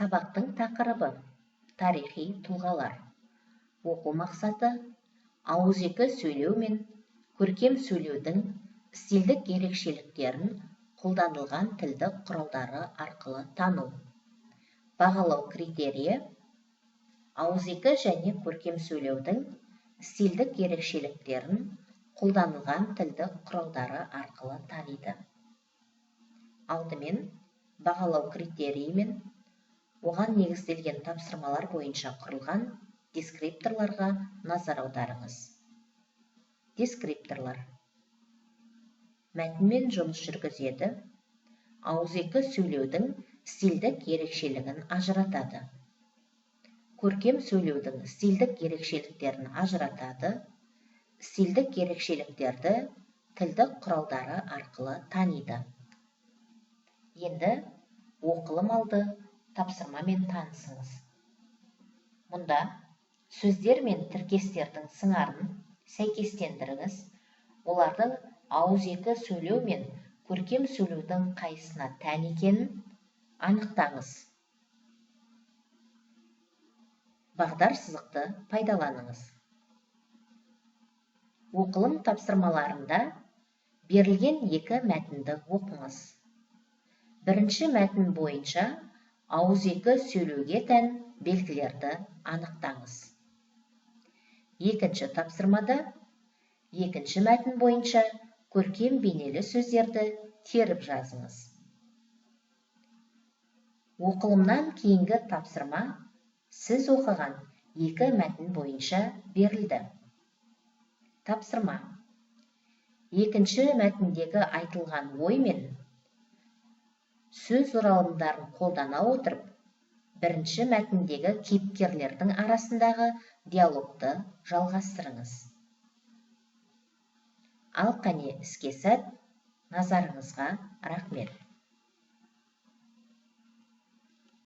Сабақтың тақырыбы тарихи тұлғалар. Оқу мақсаты ауызекі сөйлеу мен көркем сөйлеудің стильдік ерекшеліктерін қолданылған тілдік құралдары арқылы тану. Бағалау критерийі ауызекі және көркем сөйлеудің стильдік ерекшеліктерін қолданылған тілдік құралдары арқылы таниды. Алдымен бағалау критерийі мен оған негізделген тапсырмалар бойынша құрылған дескрипторларға назар аударыңыз. Дескрипторлар мәтінмен жұмыс жүргізеді, ауызекі сөйлеудің стильдік ерекшелігін ажыратады, көркем сөйлеудің стильдік ерекшеліктерін ажыратады, стильдік ерекшеліктерді тілдік құралдары арқылы таниды. Енді оқылым алды тапсырмамен танысыңыз. Мұнда сөздер мен тіркестердің сыңарын сәйкестендіріңіз, олардың ауызекі сөйлеу мен көркем сөйлеудің қайсысына тән екенін анықтаңыз. Бағдар сызықты пайдаланыңыз. Оқылым тапсырмаларында берілген екі мәтінді оқыңыз. Бірінші мәтін бойынша ауызекі сөйлеуге тән белгілерді анықтаңыз. Екінші тапсырмада екінші мәтін бойынша көркем бейнелі сөздерді теріп жазыңыз. Оқылымнан кейінгі тапсырма сіз оқыған екі мәтін бойынша берілді. Тапсырма. Екінші мәтіндегі айтылған ой мен сөз оралымдарын қолдана отырып, бірінші мәтіндегі кейіпкерлердің арасындағы диалогты жалғастырыңыз. Ал қане іске сәт, назарыңызға рахмет.